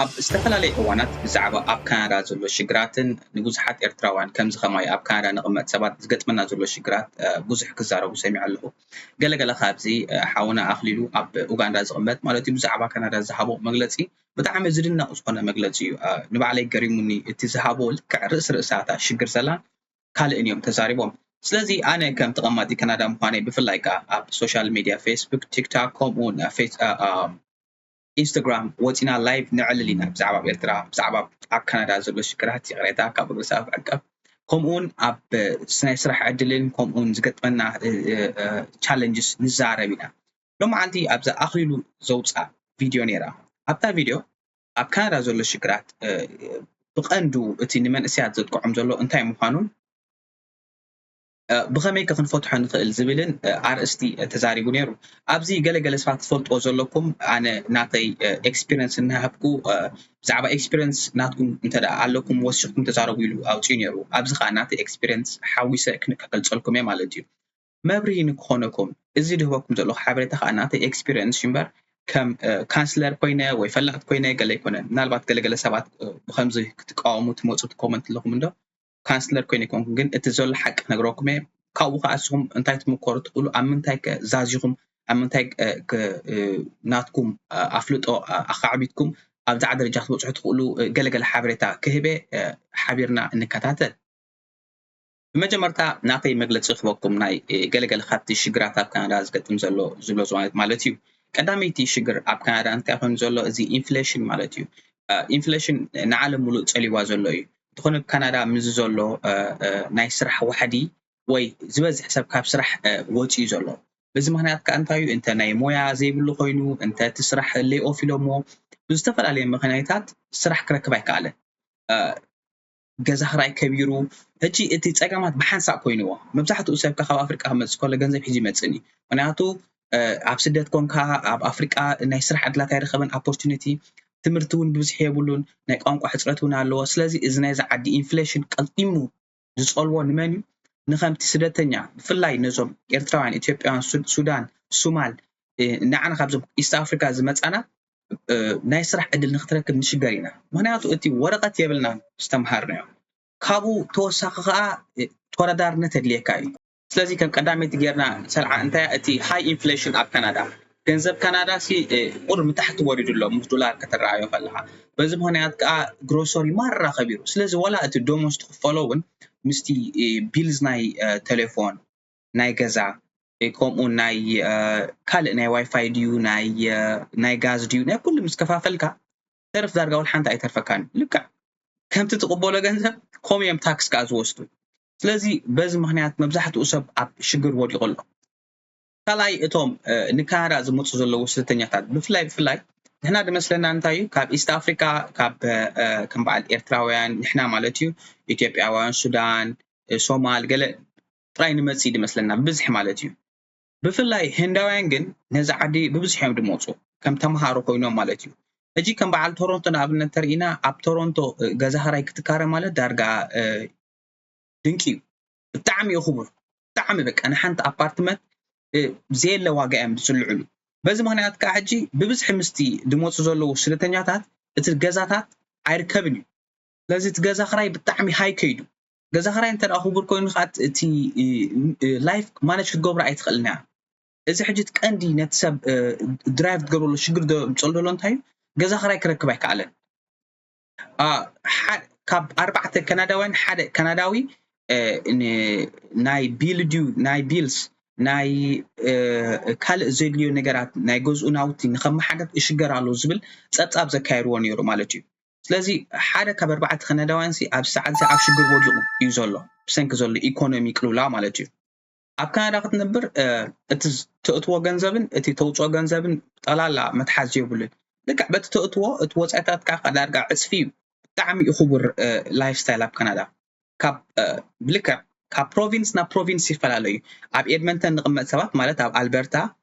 ኣብ ዝተፈላለየ እዋናት ብዛዕባ ኣብ ካናዳ ዘሎ ሽግራትን ንብዙሓት ኤርትራውያን ከምዚ ከማይ ኣብ ካናዳ ንቕመጥ ሰባት ዝገጥመና ዘሎ ሽግራት ብዙሕ ክዛረቡ ሰሚዐ ኣለኹ። ገለገለ ካብዚ ሓውና ኣኽሊሉ ኣብ ኡጋንዳ ዝቕመጥ ማለት እዩ ብዛዕባ ካናዳ ዝሃቦ መግለፂ ብጣዕሚ ዝድነቕ ዝኾነ መግለፂ እዩ። ንባዕለይ ገሪሙኒ እቲ ዝሃቦ ልክዕ ርእሲ ርእሳታ ሽግር ዘላ ካልእን እዮም ተዛሪቦም። ስለዚ ኣነ ከም ተቐማጢ ካናዳ ምዃነይ ብፍላይ ከዓ ኣብ ሶሻል ሚድያ ፌስቡክ፣ ቲክቶክ ከምኡ እውን ኢንስታግራም ወፂና ላይቭ ንዕልል ኢና ብዛዕባ ኤርትራ ብዛዕባ ኣብ ካናዳ ዘሎ ሽግራት ይቕሬታ ካብ እግሪ ሰኣፍ ዕቀብ ከምኡውን ኣብ ናይ ስራሕ ዕድልን ከምኡውን ዝገጥመና ቻለንጅስ ንዛረብ ኢና። ሎመዓልቲ ኣብዛ ኣኽሊሉ ዘውፅኣ ቪድዮ ነይራ። ኣብታ ቪድዮ ኣብ ካናዳ ዘሎ ሽግራት ብቐንዱ እቲ ንመንእሰያት ዘጥቅዖም ዘሎ እንታይ ምዃኑን ብኸመይ ከ ክንፈትሖ ንኽእል ዝብልን ኣርእስቲ ተዛሪቡ ነይሩ። ኣብዚ ገለገለ ሰባት ትፈልጥዎ ዘለኩም ኣነ ናተይ ኤክስፒሪንስ እናሃብኩ ብዛዕባ ኤክስፒሪንስ ናትኩም እንተ ኣለኩም ወሲኽኩም ተዛረቡ ኢሉ ኣውፅኡ ነይሩ። ኣብዚ ከዓ ናተይ ኤክስፒሪንስ ሓዊሰ ክገልፀልኩም እየ ማለት እዩ። መብርሂ ንክኾነኩም እዚ ድህበኩም ዘለኹ ሓበሬታ ከዓ ናተይ ኤክስፒሪንስ እምበር ከም ካንስለር ኮይነ ወይ ፈላጥ ኮይነ ገለ ኣይኮነን። ምናልባት ገለገለ ሰባት ብከምዚ ክትቃወሙ ትመፁ ትኮመንት ኣለኹም እንዶ ካንስለር ኮይነ ይኮንኩም ግን እቲ ዘሎ ሓቂ ነግረኩም እየ። ካብኡ ከዓ እስኹም እንታይ ትምኮሩ ትኽእሉ ኣብ ምንታይ ዛዚኹም ኣብ ምንታይ ናትኩም ኣፍልጦ ኣካዕቢትኩም ኣብዛ ደረጃ ክትበፅሑ ትኽእሉ ገለገለ ሓበሬታ ክህበ ሓቢርና እንከታተል። ብመጀመርታ ናተይ መግለፂ ክበኩም ናይ ገለገለ ካብቲ ሽግራት ኣብ ካናዳ ዝገጥም ዘሎ ዝብሎ ዝዋነት ማለት እዩ። ቀዳመይቲ ሽግር ኣብ ካናዳ እንታይ ኮይኑ ዘሎ እዚ ኢንፍሌሽን ማለት እዩ። ኢንፍሌሽን ንዓለም ሙሉእ ፀሊዋ ዘሎ እዩ። እንተኾነ ካናዳ ምዚ ዘሎ ናይ ስራሕ ዋሕዲ ወይ ዝበዝሕ ሰብ ካብ ስራሕ ወፂኡ ዘሎ በዚ ምክንያት ከዓ እንታይ እዩ እንተ ናይ ሞያ ዘይብሉ ኮይኑ እንተ እቲ ስራሕ ሌኦፍ ኢሎሞ ብዝተፈላለየ ምክንያታት ስራሕ ክረክብ ኣይከኣለን። ገዛ ክራይ ከቢሩ ሕጂ እቲ ፀገማት ብሓንሳእ ኮይንዎ መብዛሕትኡ ሰብ ካብ ኣፍሪቃ ክመፅእ ከሎ ገንዘብ ሒዙ ይመፅእን እዩ። ምክንያቱ ኣብ ስደት ኮንካ ኣብ ኣፍሪቃ ናይ ስራሕ ዕድላት ኣይረኸበን ኦፖርቹኒቲ ትምህርቲ እውን ብብዝሒ የብሉን ናይ ቋንቋ ሕፅረት እውን ኣለዎ። ስለዚ እዚ ናይዚ ዓዲ ኢንፍሌሽን ቀልጢሙ ዝፀልዎ ንመን እዩ? ንከምቲ ስደተኛ ብፍላይ ነዞም ኤርትራውያን ኢትዮጵያውያን ሱዳን ሱማል ንዓና ካብዞም ኢስት ኣፍሪካ ዝመፃና ናይ ስራሕ ዕድል ንክትረክብ ንሽገር ኢና። ምክንያቱ እቲ ወረቀት የብልና ዝተምሃርናዮ ካብኡ ተወሳኺ ከዓ ተወዳዳርነት የድልየካ እዩ። ስለዚ ከም ቀዳመይቲ ጌርና ሰልዓ እንታይ እቲ ሃይ ኢንፍሌሽን ኣብ ካናዳ ገንዘብ ካናዳ ሲ ቁርሚ ታሕቲ ወሪዱ ኣሎ ምስ ዶላር ከተረኣዮ ከለካ በዚ ምክንያት ከዓ ግሮሰሪ ማራ ከቢሩ ስለዚ ዋላ እቲ ደሞዝ ትክፈሎ እውን ምስቲ ቢልዝ ናይ ቴሌፎን ናይ ገዛ ከምኡ ናይ ካልእ ናይ ዋይፋይ ድዩ ናይ ጋዝ ድዩ ናይ ኩሉ ምስ ከፋፈልካ ተርፍ ዳርጋ ወላ ሓንቲ ኣይተርፈካን ልክዕ ከምቲ ትቕበሎ ገንዘብ ከምኡ እዮም ታክስ ከዓ ዝወስዱ። ስለዚ በዚ ምክንያት መብዛሕትኡ ሰብ ኣብ ሽግር ወዲቑ ኣሎ። ካልኣይ እቶም ንካናዳ ዝመፁ ዘለዉ ስደተኛታት ብፍላይ ብፍላይ ንሕና ዝመስለና እንታይ እዩ ካብ ኢስት ኣፍሪካ ካብ ከም በዓል ኤርትራውያን ንሕና ማለት እዩ ኢትዮጵያውያን ሱዳን ሶማል ገለ ጥራይ ንመፅእ ዝመስለና ብብዝሒ ማለት እዩ። ብፍላይ ህንዳውያን ግን ነዚ ዓዲ ብብዝሒ እዮም ዝመፁ ከም ተምሃሮ ኮይኖም ማለት እዩ። ሕጂ ከም በዓል ቶሮንቶ ንኣብነት ተርኢና ኣብ ቶሮንቶ ገዛ ክራይ ክትካረ ማለት ዳርጋ ድንቂ እዩ። ብጣዕሚ እዩ ክቡር ብጣዕሚ በቃ ንሓንቲ ኣፓርትመንት ዘየለ ዋጋ እዮም ዝፅልዕሉ። በዚ ምክንያት ከዓ ሕጂ ብብዝሒ ምስቲ ዝመፁ ዘለዉ ስደተኛታት እቲ ገዛታት ኣይርከብን እዩ። ስለዚ እቲ ገዛ ክራይ ብጣዕሚ ሃይ ከይዱ ገዛ ክራይ እንተ ክቡር ኮይኑ ከዓ እቲ ላይፍ ማነጅ ክትገብሮ ኣይትኽእልና እያ። እዚ ሕጂ እቲ ቀንዲ ነቲ ሰብ ድራይቭ ትገብረሉ ሽግር ዘምፀሉ ዘሎ እንታይ እዩ? ገዛ ክራይ ክረክብ ኣይከኣለን። ካብ ኣርባዕተ ካናዳውያን ሓደ ካናዳዊ ናይ ቢል ድዩ ናይ ቢልስ ናይ ካልእ ዘድልዮ ነገራት ናይ ገዝኡ ናውቲ ንከመሓደር እሽገር ኣሎ ዝብል ፀብፃብ ዘካየድዎ ነይሩ ማለት እዩ። ስለዚ ሓደ ካብ ኣርባዕተ ካናዳውያን ኣብ ሰዓት ኣብ ሽግር ወዲቑ እዩ ዘሎ ብሰንኪ ዘሎ ኢኮኖሚ ቅልውላው ማለት እዩ። ኣብ ካናዳ ክትነብር እቲ ተእትዎ ገንዘብን እቲ ተውፅኦ ገንዘብን ጠላላ መትሓዝ የብሉን። ልክዕ በቲ ተእትዎ እቲ ወፃኢታት ከዓ ዳርጋ ዕፅፊ እዩ። ብጣዕሚ እዩ ክቡር ላይፍ ስታይል ኣብ ካናዳ። ካብ ልክዕ ካብ ፕሮቪንስ ናብ ፕሮቪንስ ይፈላለ እዩ። ኣብ ኤድመንተን ንቕመጥ ሰባት ማለት ኣብ ኣልበርታ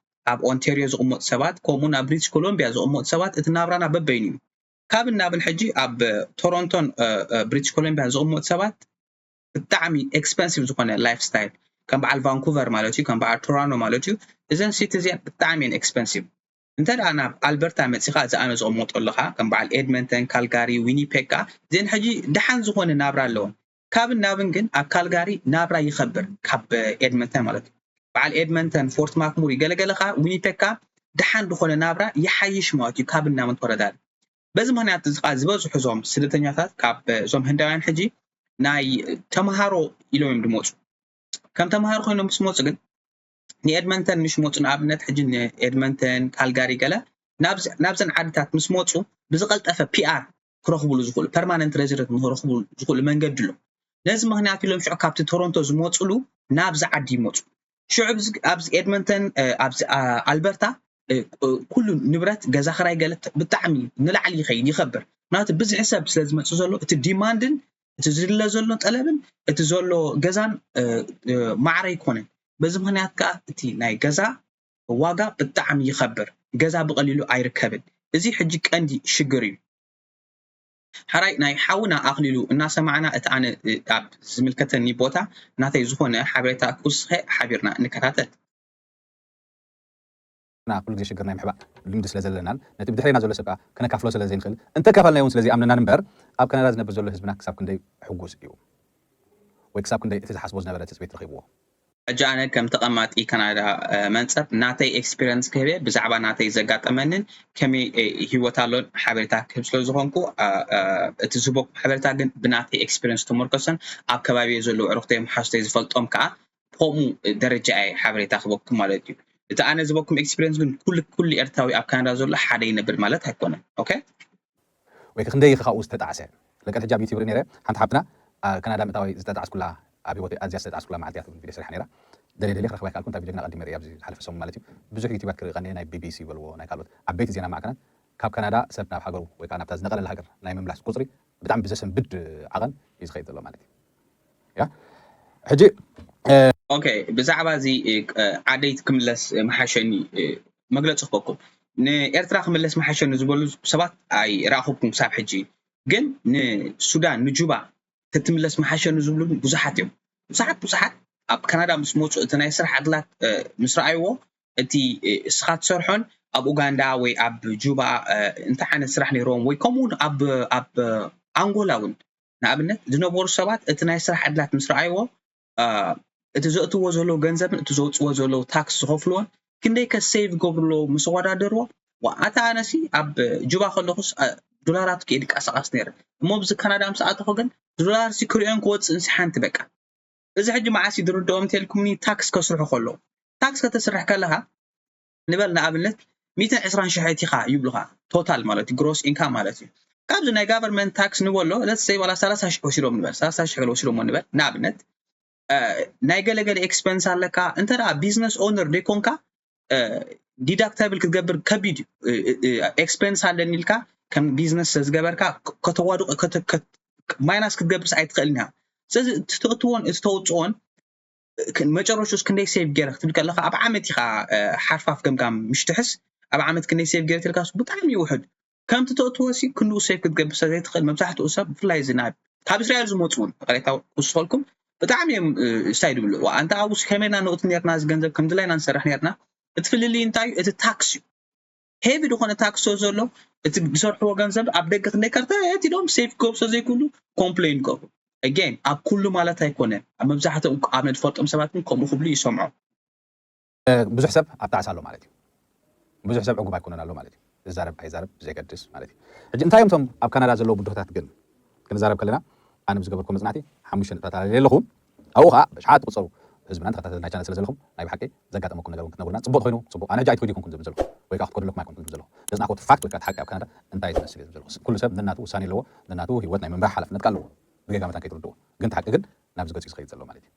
ኣብ ኦንቴርዮ ዝቕመጡ ሰባት ከምኡ ናብ ብሪቲሽ ኮሎምቢያ ዝቕመጡ ሰባት እቲ ናብራና በበይኑ እዩ። ካብ እናብል ሕጂ ኣብ ቶሮንቶን ብሪቲሽ ኮሎምቢያን ዝቕመጡ ሰባት ብጣዕሚ ኤክስፐንሲቭ ዝኾነ ላይፍ ስታይል ከም በዓል ቫንኩቨር ማለት እዩ ከም በዓል ቶሮንቶ ማለት እዩ እዘን ሲቲ እዚኣን ብጣዕሚ እየን ኤክስፐንሲቭ። እንተ ደኣ ናብ ኣልበርታ መጺኻ፣ እዚ ኣነ ዝቕመጦ ኣለኻ፣ ከም በዓል ኤድመንተን፣ ካልጋሪ፣ ዊኒፔግ ከኣ፣ እዚአን ሕጂ ደሓን ዝኾነ ናብራ ኣለወን። ካብን ናብን ግን ኣብ ካልጋሪ ናብራ ይኸብር ካብ ኤድመንተን ማለት እዩ። በዓል ኤድመንተን፣ ፎርት ማክሙሪ፣ ገለገለ ከኣ ዊኒፔግ ከኣ ደሓን ዝኾነ ናብራ ይሓይሽ ማለት እዩ ካብን ናብን ተወዳዳሪ። በዚ ምኽንያት እዚ ከኣ ዝበዝሑ እዞም ስደተኛታት ካብ እዞም ህንዳውያን ሕጂ ናይ ተምሃሮ ኢሎም እዮም ዝመፁ። ከም ተምሃሮ ኮይኖም ምስ መፁ ግን ንኤድመንተን ምሽ መፁ። ንኣብነት ሕጂ ንኤድመንተን ካልጋሪ ገለ ናብዘን ዓድታት ምስ መፁ ብዝቐልጠፈ ፒኣር ክረኽብሉ ዝኽእሉ ፐርማነንት ሬዚደንት ንክረኽቡ ዝኽእሉ መንገዲ ኣሎ። ነዚ ምኽንያት ኢሎም ሽዑ ካብቲ ቶሮንቶ ዝመፅሉ ናብዚ ዓዲ ይመፁ። ሽዑ ኣብዚ ኤድመንተን ኣብዚ ኣልበርታ ኩሉ ንብረት ገዛ ክራይ ገለ ብጣዕሚ ንላዕሊ ይኸይድ ይኸብር። ምክንያቱ ብዝሒ ሰብ ስለ ዝመፅእ ዘሎ እቲ ዲማንድን እቲ ዝድለ ዘሎ ጠለብን እቲ ዘሎ ገዛን ማዕረ ኣይኮነን። በዚ ምኽንያት ከዓ እቲ ናይ ገዛ ዋጋ ብጣዕሚ ይኸብር። ገዛ ብቐሊሉ ኣይርከብን። እዚ ሕጂ ቀንዲ ሽግር እዩ። ሕራይ ናይ ሓውና ኣኽሊሉ እናሰማዕና እቲ ኣነ ኣብ ዝምልከተኒ ቦታ ናተይ ዝኾነ ሓበሬታ ክውስኸ ሓቢርና ንከታተል። ኩሉ ግዜ ሽግር ናይ ምሕባእ ልምዲ ስለ ዘለናን ነቲ ብድሕሬና ዘሎ ሰብ ከዓ ከነካፍሎ ስለ ዘይንኽእል እንተካፈልናዮ እውን ስለ ዘይኣምነናን እምበር ኣብ ካናዳ ዝነብር ዘሎ ህዝብና ክሳብ ክንደይ ሕጉስ እዩ ወይ ክሳብ ክንደይ እቲ ዝሓስቦ ዝነበረ ትፅቢት ረኺብዎ። ሕጂ ኣነ ከም ተቐማጢ ካናዳ መንጸፍ ናተይ ኤክስፒሪንስ ክህብ እየ። ብዛዕባ ናተይ ዘጋጠመንን ከመይ ህይወት ኣሎን ሓበሬታ ክህብ ስለ ዝኾንኩ እቲ ዝህበኩም ሓበሬታ ግን ብናተይ ኤክስፒሪንስ ተመርኮሰን ኣብ ከባቢ ዘለዉ ዕርክተይ መሓዝተይ ዝፈልጦም ከዓ ከምኡ ደረጃ እየ ሓበሬታ ክህበኩም ማለት እዩ። እቲ ኣነ ዝበኩም ኤክስፒሪንስ ግን ኩሉ ኩሉ ኤርትራዊ ኣብ ካናዳ ዘሎ ሓደ ይነብር ማለት ኣይኮነን። ኦኬ ወይ ክንደይ ኢኺ ካብኡ ዝተጣዕሰ ለቀት ሕጂ ኣብ ዩቲብ ርኢ ነይረ ሓንቲ ሓብትና ካናዳ ምእታወይ ዝተጣዕስኩላ ኣብ ህይወተይ ኣዝያ ዝተጣዕስኩላ መዓልቲ እያ ትብል ቪድዮ ሰሪሓ ነይራ ደልየ ደልየ ክረኽባ ይከኣልኩ እንታይ ቪድዮ ግን ኣቐዲመ ርእየ ኣብዚ ዝሓለፈ ሰሙን ማለት እዩ ብዙሕ ዩቲባት ክርኢ ቀንየ ናይ ቢቢሲ በልዎ ናይ ካልኦት ዓበይቲ ዜና ማዕከናት ካብ ካናዳ ሰብ ናብ ሃገሩ ወይ ከዓ ናብታ ዝነቐለላ ሃገር ናይ ምምላስ ቁፅሪ ብጣዕሚ ብዘሰንብድ ዓቐን እዩ ዝኸይድ ዘሎ ማለት እዩ ሕጂ ኦኬ ብዛዕባ እዚ ዓደይ ክምለስ መሓሸኒ መግለፂ ክበኩም ንኤርትራ ክምለስ መሓሸኒ ዝበሉ ሰባት ኣይረኣኹብኩም ክሳብ ሕጂ ግን ንሱዳን ንጁባ ክትምለስ መሓሸኒ ዝብሉ ብዙሓት እዮም ብዙሓት ብዙሓት ኣብ ካናዳ ምስ መፁ እቲ ናይ ስራሕ ዕድላት ምስ ረኣይዎ እቲ እስኻ ትሰርሖን ኣብ ኡጋንዳ ወይ ኣብ ጁባ እንታይ ዓይነት ስራሕ ነይርዎም ወይ ከምኡ እውን ኣብ ኣብ ኣንጎላ እውን ንኣብነት ዝነበሩ ሰባት እቲ ናይ ስራሕ ዕድላት ምስ ረኣይዎ እቲ ዘእትዎ ዘለዉ ገንዘብን እቲ ዘውፅዎ ዘለዉ ታክስ ዝኸፍልዎን ክንደይ ከ ሴቭ ገብሩ ኣለዉ ምስ ኣወዳደርዎ ኣታ ኣነሲ ኣብ ጁባ ከለኹስ ዶላራት ክየ ድቀሳቀስ ነይረ እሞ ብዚ ካናዳ ምስ ኣተኹ ግን ዶላር ሲ ክሪኦን ክወፅእን ሲ ሓንቲ በቃ እዚ ሕጂ መዓስ እዩ ዝርድኦም እንተልኩምኒ ታክስ ከስርሑ ከለዉ ታክስ ከተስርሕ ከለኻ ንበል ንኣብነት ሚእትን ዕስራን ሽሕ እቲኻ ይብሉኻ ቶታል ማለት እዩ ግሮስ ኢንካም ማለት እዩ ካብዚ ናይ ጋቨርንመንት ታክስ ንበሎ ለትስ ሰይ ዋላ ሰላሳ ሽሕ ወሲዶም ንበል ሰላሳ ሽሕ ገለ ወሲዶሞ ንበል ንኣብነት ናይ ገለገለ ኤክስፐንስ ኣለካ እንተ ደኣ ቢዝነስ ኦነር ደይኮንካ ዲዳክተብል ክትገብር ከቢድ እዩ ኤክስፐንስ ኣለኒ ኢልካ ከም ቢዝነስ ዝገበርካ ከተዋድቆ ማይናስ ክትገብርስ ኣይትኽእልን ኢኻ ስለዚ እቲ ተእትዎን እቲ ተውፅኦን መጨረሽስ ክንደይ ሴቭ ገይረ ክትብል ከለካ ኣብ ዓመት ኢኻ ሓርፋፍ ገምጋም ምሽ ትሕዝ ኣብ ዓመት ክንደይ ሴቭ ገይረ ትልካ ብጣዕሚ ይውሕድ ከምቲ ተእትዎ ሲ ክንድኡ ሴቭ ክትገብር ስለ ዘይትኽእል መብዛሕትኡ ሰብ ብፍላይ እዚ ናብ ካብ እስራኤል ዝመፁ እውን ይቅሬታ ክውስኸልኩም ብጣዕሚ እዮም ስታይ ዝብሉ ኣንተ ኣብኡስ ከመይና ንእቱ ነርና እዚ ገንዘብ ከምዚ ላይና ንሰርሕ ነርና እቲ ፍልልይ እንታይ እዩ እቲ ታክስ እዩ ሄቪ ዝኾነ ታክስ ስለ ዘሎ እቲ ዝሰርሕዎ ገንዘብ ኣብ ደገ ክንደይ ከርተት ኢሎም ሴፍ ክገብሩ ስለ ዘይክእሉ ኮምፕሌን ይገብሩ። Again ኣብ ኩሉ ማለት ኣይኮነን ኣብ መብዛሕትኦም ኣብ ንፈልጦም ሰባት ግን ከምኡ ክብሉ ይሰምዖ። ብዙሕ ሰብ ኣብ ጣዕሳ ኣሎ ማለት እዩ። ብዙሕ ሰብ ዕጉብ ኣይኮነን ኣሎ ማለት እዩ። ዝዛረብ ኣይዛረብ ብዘይገድስ ማለት እዩ። ሕጂ እንታይ እዮም እቶም ኣብ ካናዳ ዘለዉ ብድሆታት ግን ክንዛረብ ከለና ኣነ ብዝገበርኩ መፅናዕቲ ሓሙሽተ ነጥብታት ኣለለይ ኣለኹ ኣብኡ ከዓ ብኣሽሓት ዝቁፀሩ ህዝብናን ተኸታተልቲ ናይ ቻነል ስለ ዘለኹም ናይ ብሓቂ ዘጋጠመኩም ነገር እውን ክትነግሩና ፅቡቅ ኮይኑ ፅቡቅ ኣነ ሕጂ ኣይትኸዱ ይኮንኩም ዝብል ዘለኹ ወይ ከዓ ክትከደለኩም ኣይኮንኩም ዝብል ዘለኹ ዘፅናዕኩ እቲ ፋክት ወይ ከዓ እቲ ሓቂ ኣብ ካናዳ እንታይ እዩ ዝመስል ዝብል ዘለኹ ኩሉ ሰብ ነናቱ ውሳኔ ኣለዎ ነናቱ ህይወት ናይ ምምራሕ ሓላፍነት ከዓ ኣለዎ ብጌጋ መታን ከይትርድዎ ግን እቲ ሓቂ ግን ናብዚ ገፂ ዝኸይድ ዘሎ ማለት እዩ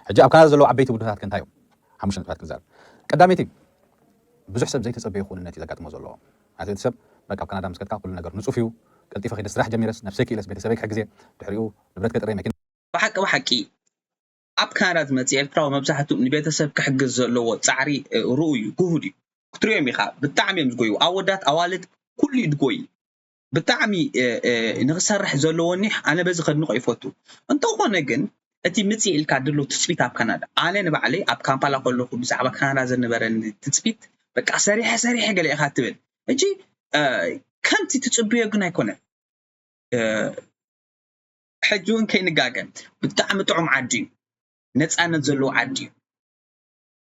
ሕጂ ኣብ ካናዳ ዘለዉ ዓበይቲ ብድሆታት ከ እንታይ እዮም ሓሙሽተ ነጥብታት ክንዛረብ ቀዳመይቲ ብዙሕ ሰብ ዘይተፀበየ ክውንነት እዩ ዘጋጥሞ ዘለዎ ማለት እቲ ሰብ በቃ ኣብ ካናዳ ምስ ከድካ ኩሉ ነገር ንፁፍ እዩ ቀልጢፈ ከይደ ስራሕ ጀሚረስ ነብሰይ ክኢለስ ቤተሰበይ ክሕግዝ እየ ድሕሪኡ ንብረት ገጥረ መኪና ብሓቂ ብሓቂ ኣብ ካናዳ ዝመፅእ ኤርትራዊ መብዛሕትኡ ንቤተሰብ ክሕግዝ ዘለዎ ፃዕሪ ርኡ እዩ ግሁድ እዩ ክትሪኦም ኢኻ ብጣዕሚ እዮም ዝጎዩ ኣወዳት ኣዋልድ ኩሉ እዩ ዝጎይ ብጣዕሚ ንክሰርሕ ዘለዎኒ ኣነ በዚ ከድንቆ ይፈቱ እንተኾነ ግን እቲ ምፅእ ኢልካ ድሎ ትፅቢት ኣብ ካናዳ ኣነ ንባዕለይ ኣብ ካምፓላ ከለኹ ብዛዕባ ካናዳ ዝነበረኒ ትፅቢት በቃ ሰሪሐ ሰሪሐ ገለ ኢኻ ትብል። ሕጂ ከምቲ ትጽብዮ ግን ኣይኮነን። ሕጂ እውን ከይንጋገ ብጣዕሚ ጥዑም ዓዲ እዩ። ነፃነት ዘለዎ ዓዲ እዩ።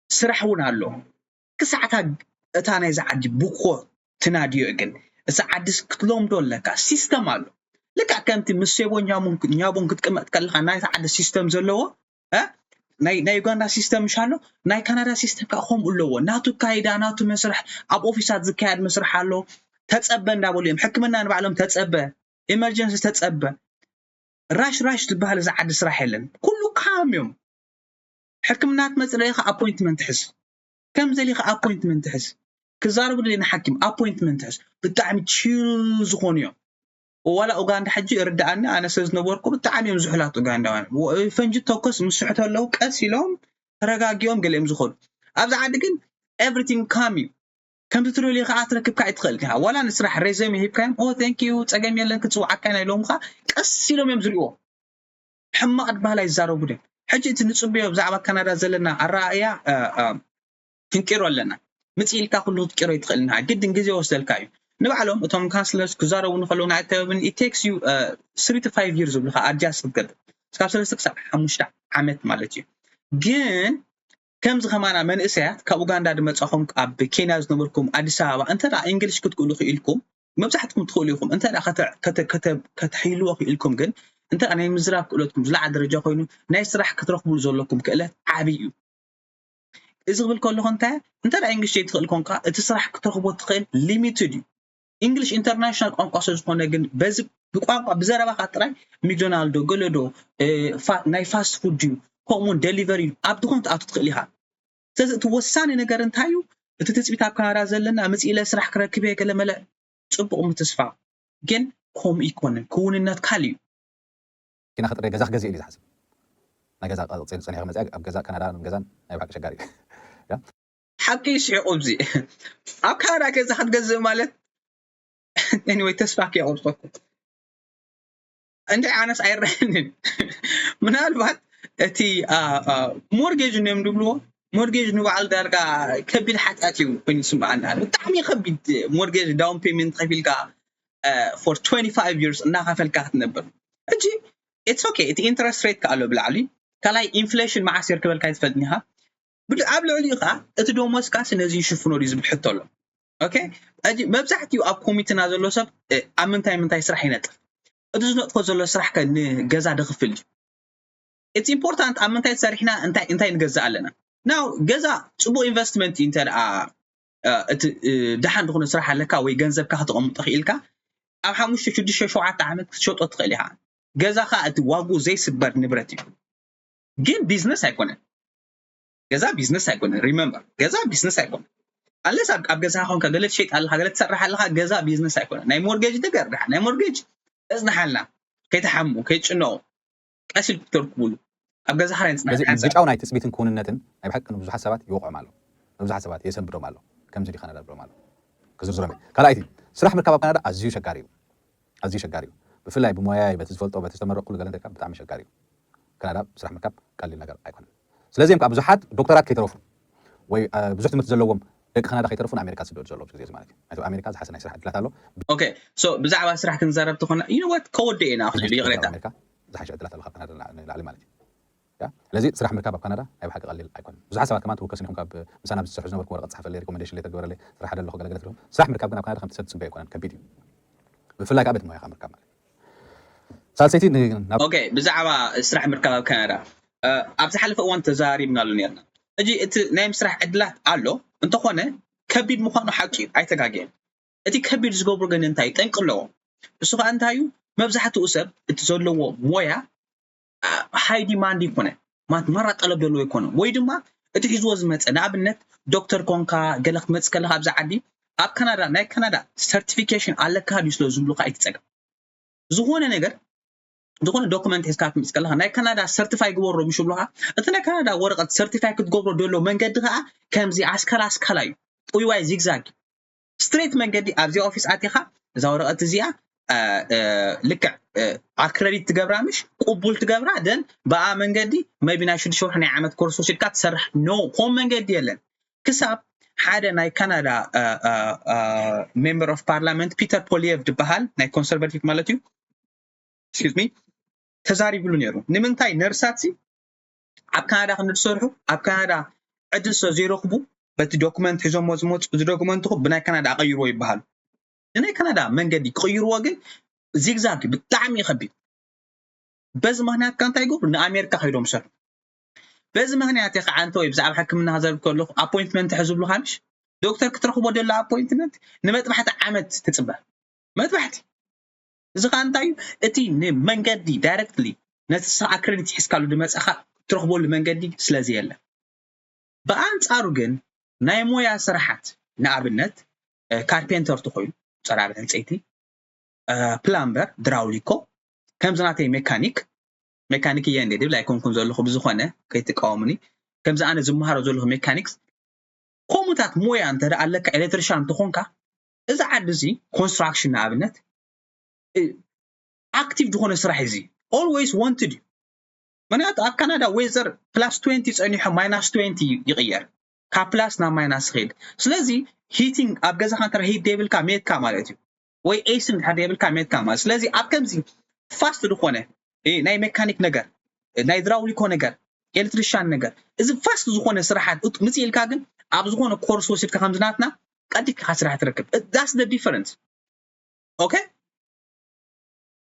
ስራሕ እውን ኣሎ። ክሳዕታ እታ ናይዛ ዓዲ ብኮ ትናድዮ ግን እዛ ዓዲ ክትለምዶ ኣለካ። ሲስተም ኣሎ። ልክዕ ከምቲ ምስ ሴቦ ኛቡን ክትቅመጥ ከለካ ናይታ ዓዲ ሲስተም ዘለዎ ናይ ዩጋንዳ ሲስተም ምሽ ኣሎ፣ ናይ ካናዳ ሲስተም ከዓ ከምኡ ኣለዎ። ናቱ ካይዳ፣ ናቱ መስርሕ፣ ኣብ ኦፊሳት ዝካየድ መስርሕ ኣሎ። ተፀበ እንዳበሉ እዮም። ሕክምና ንባዕሎም ተፀበ፣ ኢመርጀንሲ ተፀበ። ራሽ ራሽ ዝበሃል እዚ ዓዲ ስራሕ የለን። ኩሉ ካም እዮም። ሕክምና ትመፅእ ደሊኻ ኣፖይንትመንት ሕዝ፣ ከም ዘሊኻ ኣፖይንትመንት ሕዝ። ክዛረቡ ደሊ ንሓኪም ኣፖይንትመንት ሕዝ። ብጣዕሚ ቺል ዝኾኑ እዮም። ዋላ ኡጋንዳ ሕጂ ይርድኣኒ፣ ኣነ ስለ ዝነበርኩ ብጣዕሚ እዮም ዝሑላት ኡጋንዳውያን። ፈንጂ ተኮስ ምስ ስሕቱ ኣለዉ ቀስ ኢሎም ተረጋጊኦም ገሊኦም ዝኸዱ። ኣብዚ ዓዲ ግን ኤቭሪቲንግ ካም እዩ። ከምቲ ትደልዮ ከዓ ትረክብካ ኣይትኽእል ኢኻ። ዋላ ንስራሕ ሬዘሜ ሂብካዮም ኦ ቴንክ ዩ ጸገም የለን ክጽውዓካ ኢና ኢሎምካ ቀስ ኢሎም እዮም ዝሪእዎ። ሕማቕ ድባሃል ኣይዛረቡ ድዮም? ሕጂ እቲ ንጽበዮ ብዛዕባ ካናዳ ዘለና ኣረኣእያ ክንቂሮ ኣለና። ምጽእ ኢልካ ኩሉ ክትቂሮ ኣይትኽእልን ኢኻ። ግድን ግዜ ይወስደልካ እዩ። ንባዕሎም እቶም ካንስለርስ ክዛረቡ ንከለዉ ንኣተባብን it takes you three to five years ዝብሉኻ ኣድጃስት ክትገብር እስካብ ሰለስተ ክሳብ ሓሙሽተ ዓመት ማለት እዩ። ግን ከምዚ ከማና መንእሰያት ካብ ኡጋንዳ ድመጻኹም ኣብ ኬንያ ዝነበርኩም ኣዲስ ኣበባ እንተ ደኣ እንግሊሽ ክትክእሉ ክኢልኩም መብዛሕትኩም ትኽእሉ ኢኹም። እንተ ደኣ ከተሕይልዎ ክኢልኩም ግን እንተ ናይ ምዝራብ ክእለትኩም ዝለዓለ ደረጃ ኮይኑ ናይ ስራሕ ክትረኽብሉ ዘለኩም ክእለት ዓብዪ እዩ። እዚ ክብል ከለኹ እንታይ እንተ ደኣ እንግሊሽ ዘይትኽእል ኮንካ እቲ ስራሕ ክትረኽቦ ትኽእል ሊሚትድ እዩ። እንግሊሽ ኢንተርናሽናል ቋንቋ ስለ ዝኾነ ግን በዚ ብቋንቋ ብዘረባኻ ጥራይ ሚክዶናልዶ ገለዶ ናይ ፋስት ፉድ ድዩ ከምኡውን ደሊቨሪ እዩ ኣብ ዝኾነ ትኣቱ ትኽእል ኢኻ። ስለዚ እቲ ወሳኒ ነገር እንታይ እዩ? እቲ ትፅቢት ኣብ ካናዳ ዘለና ምፅእ ኢለ ስራሕ ክረክብ እየ ገለመለ ፅቡቕ ምትስፋ ግን ከምኡ ይኮንን። ክውንነት ካልእ እዩ። ኪና ክጥረ ገዛ ክገዝእ ኢሉ ዝሓስብ ናይ ገዛ ጸኒሑ መፅኣ ኣብ ገዛ ካናዳ ገዛን ናይ ብሓቂ ሸጋሪ እዩ። ሓቂ ይስሕቁ እዚ ኣብ ካናዳ ገዛ ክትገዝእ ማለት ወይ ተስፋ ከየቁርፀኩም እንደ ኣነስ ኣይረአንን። ምናልባት እቲ ሞርጌጅ እዮም ዝብልዎ። ሞርጌጅ ንባዕሉ ዳርጋ ከቢድ ሓጢኣት እዩ ኮይኑ ይስምዓኒ። ብጣዕሚ ከቢድ ሞርጌጅ ዳውን ፔመንት ከፊልካ for twenty five years እናኸፈልካ ክትነብር። ሕጂ it's okay እቲ ኢንትረስት ሬት ከኣሎ ብላዕሊ ካልኣይ ኢንፍሌሽን መዓስ የርክበልካ ይትፈልጥኒ ኢኻ። ኣብ ልዕሊኡ ከዓ እቲ ደሞዝካስ ነዚ ይሽፍኖ ድዩ ዝብል ሕቶ ኣሎ። ኦኬ፣ ሕጂ መብዛሕትኡ ኣብ ኮሚትና ዘሎ ሰብ ኣብ ምንታይ ምንታይ ስራሕ ይነጥፍ? እቲ ዝነጥፎ ዘሎ ስራሕ ከ ንገዛ ደኽፍል ድዩ? It's important ኣብ ምንታይ ሰሪሕና እንታይ እንታይ ንገዝእ ኣለና። ናው ገዛ ፅቡቅ ኢንቨስትመንት እዩ እንተ ደኣ እቲ ደሓን ዝኾነ ስራሕ ኣለካ ወይ ገንዘብካ ከተቐምጦ ክኢልካ ኣብ ሓሙሽተ ሽዱሽተ ሸውዓተ ዓመት ክትሸጦ ትኽእል ኢኻ። ገዛ ከዓ እቲ ዋግኡ ዘይስበር ንብረት እዩ። ግን ቢዝነስ ኣይኮነን። ገዛ ቢዝነስ ኣይኮነን። ሪመምበር ገዛ ቢዝነስ ኣይኮነን። ኣለስ ኣብ ገዛ ኾንካ ገለ ትሸይጥ ኣለካ ገለ ትሰርሕ ኣለካ ገዛ ቢዝነስ ኣይኮነን። ናይ ሞርጌጅ ነገር ድሓ ናይ ሞርጌጅ እጽንሓልና ከይተሓሙ ከይጭነቑ ቀስ ኢልኩም ተርክቡሉ ኣብ ገዛ ሓራይ ንጽናሕ ሓንሳብ። ብጫው ናይ ትጽቢትን ክውንነትን ናይ ብሓቂ ንብዙሓት ሰባት ይወቕዖም ኣሎ። ንብዙሓት ሰባት የሰንብዶም ኣሎ። ከምዚ ዲኻ ነዳብሮም ኣሎ። ክዝርዝሮም እየ። ካልኣይቲ ስራሕ ምርካብ ኣብ ካናዳ ኣዝዩ ሸጋሪ እዩ። ኣዝዩ ሸጋሪ እዩ። ብፍላይ ብሞያይ በቲ ዝፈልጦ በቲ ዝተመረቕኩሉ ገለ እንተልካ ብጣዕሚ ሸጋሪ እዩ። ካናዳ ስራሕ ምርካብ ቀሊል ነገር ኣይኮነን። ስለዚ እዮም ከዓ ብዙሓት ዶክተራት ከይተረፉ ወይ ብዙሕ ትምህርቲ ዘለዎም ደቂ ካናዳ ከይተረፉ ንኣሜሪካ ዝስደዱ ዘለዉ ኣብዚ ግዜ ማለት እዩ። ናይቶም ኣሜሪካ ዝሓሰ ናይ ስራሕ ዕድላት ኣሎ። ኦኬ ሶ ብዛዕባ ስራሕ ክንዛረብ ተኾና you know what ከወደ ኢና ክሉ ይቕሬታ። ኣሜሪካ ዝሓሸ ዕድላት ኣሎ ካብ ካናዳ ንላዕሊ ማለት እዩ። ስለዚ ስራሕ ምርካብ ኣብ ካናዳ ናይ ብሓቂ ቀሊል ኣይኮነን። ብዙሓት ሰባት ከማን ተወከስን ኢኹም ካብ ምሳና ዝሰርሑ ዝነበርኩም ወረቐት ፃሓፈለይ ሪኮመንዴሽን ሌተር ግበረለይ ስራሕ ኣለኹ ገለገለ ትብሎም። ስራሕ ምርካብ ግን ኣብ ካናዳ ከምቲ ሰብ ዝፅበዮ ኣይኮነን ከቢድ እዩ። ብፍላይ ከዓ ቤት ሞያኻ ምርካብ ማለት እዩ። ሳልሰይቲ ኦኬ ብዛዕባ ስራሕ ምርካብ ኣብ ካናዳ ኣብ ዝሓለፈ እዋን ተዘራሪብናሉ ነርና። ሕጂ እቲ ናይ ምስራሕ ዕድላት ኣሎ እንተኾነ ከቢድ ምዃኑ ሓቂ እዩ ኣይተጋግየን። እቲ ከቢድ ዝገብሮ ግን እንታይ እዩ ጠንቂ ኣለዎ። እሱ ከዓ እንታይ እዩ መብዛሕትኡ ሰብ እቲ ዘለዎ ሞያ ሃይ ዲማንድ ይኮነ ማለት ማራ ጠለብ ዘለዎ ይኮነ ወይ ድማ እቲ ሒዝዎ ዝመፀ ንኣብነት ዶክተር ኮንካ ገለ ክትመፅእ ከለካ ኣብዚ ዓዲ ኣብ ካናዳ ናይ ካናዳ ሰርቲፊኬሽን ኣለካ ድዩ ስለ ዝብሉካ ኣይትፀገም። ዝኾነ ነገር ዝኾነ ዶክመንት ሒዝካ ክትመፅእ ከለካ ናይ ካናዳ ሰርቲፋይ ግበሮ ምሽ ይብሉካ። እቲ ናይ ካናዳ ወረቐት ሰርቲፋይ ክትገብሮ ደሎ መንገዲ ከዓ ከምዚ ኣስካላ ኣስካላ እዩ። ጥውይዋይ ዚግዛግ እዩ። ስትሬት መንገዲ ኣብዚኣ ኦፊስ ኣቲኻ እዛ ወረቐት እዚኣ ልክዕ ኣክረዲት ትገብራ ምሽ ቅቡል ትገብራ ደን ብኣ መንገዲ maybe ናይ ሽዱሽተ ወርሒ ናይ ዓመት ኮርስ ወሲድካ ትሰርሕ no ኮም መንገዲ የለን ክሳብ ሓደ ናይ ካናዳ member of parliament ፒተር ፖሊየቭ ዝበሃል ናይ conservative ማለት እዩ፣ excuse me፣ ተዛሪብሉ ነይሩ። ንምንታይ ነርሳት ኣብ ካናዳ ክንዲ ዝሰርሑ ኣብ ካናዳ ዕድል ስለ ዘይረኽቡ በቲ ዶክመንት ሒዞሞ ዝመፁ እዚ ዶክመንትኹም ብናይ ካናዳ ኣቐይርዎ ይበሃሉ። ንናይ ካናዳ መንገዲ ክቕይርዎ ግን ዚግዛግ ብጣዕሚ እዩ ከቢድ። በዚ ምክንያት ከ እንታይ ይገብሩ? ንኣሜሪካ ከይዶም ይሰርሑ። በዚ ምክንያት እየ ከዓ እንተ ወይ ብዛዕባ ሕክምና ክዘርብ ከለኹ ኣፖይንትመንት ሕዙ ብሉካ ምሽ ዶክተር ክትረኽቦ ደሎ ኣፖይንትመንት ንመጥባሕቲ ዓመት ትፅበ። መጥባሕቲ እዚ ከዓ እንታይ እዩ? እቲ ንመንገዲ ዳይረክትሊ ነቲ ስኻ ክሬዲት ሒዝካሉ ዝመፅእኻ ትረኽበሉ መንገዲ ስለዚ የለን። ብኣንፃሩ ግን ናይ ሞያ ስራሓት ንኣብነት ካርፔንተር ተኮይኑ ፀራቢ ዕንፀይቲ፣ ፕላምበር፣ ድራውሊኮ፣ ከምዚ ናተይ ሜካኒክ ሜካኒክ እየ እንደ ድብል ኣይኮንኩን ዘለኹ ብዝኾነ ከይትቃወሙኒ። ከምዚ ኣነ ዝመሃሮ ዘለኹ ሜካኒክስ ከምኡታት ሞያ እንተ ደኣ ኣለካ ኤሌክትሪሻን እንተኾንካ እዚ ዓዲ እዚ ኮንስትራክሽን ንኣብነት ኣክቲቭ ዝኾነ ስራሕ እዚ always wanted እዩ። ምክንያቱ ኣብ ካናዳ ዌዘር ፕላስ ትዌንቲ ፀኒሑ ማይናስ ትዌንቲ ይቕየር፣ ካብ ፕላስ ናብ ማይናስ ይኸይድ። ስለዚ ሂቲንግ ኣብ ገዛኻ እንተ ሂት ደይብልካ ሜትካ ማለት እዩ፣ ወይ ኤሲ እንድሕር ደይብልካ ሜትካ ማለት። ስለዚ ኣብ ከምዚ ፋስት ዝኾነ እ፣ ናይ ሜካኒክ ነገር፣ እ፣ ናይ ድራውሊኮ ነገር፣ ኤሌክትሪሻን ነገር፣ እዚ ፋስት ዝኾነ ስራሓት እት- ምጽእ ኢልካ ግን ኣብ ዝኾነ ኮርስ ወሲድካ ከምዚ ናትና ቀዲካ ስራሕ ትረክብ። That's the difference. Okay?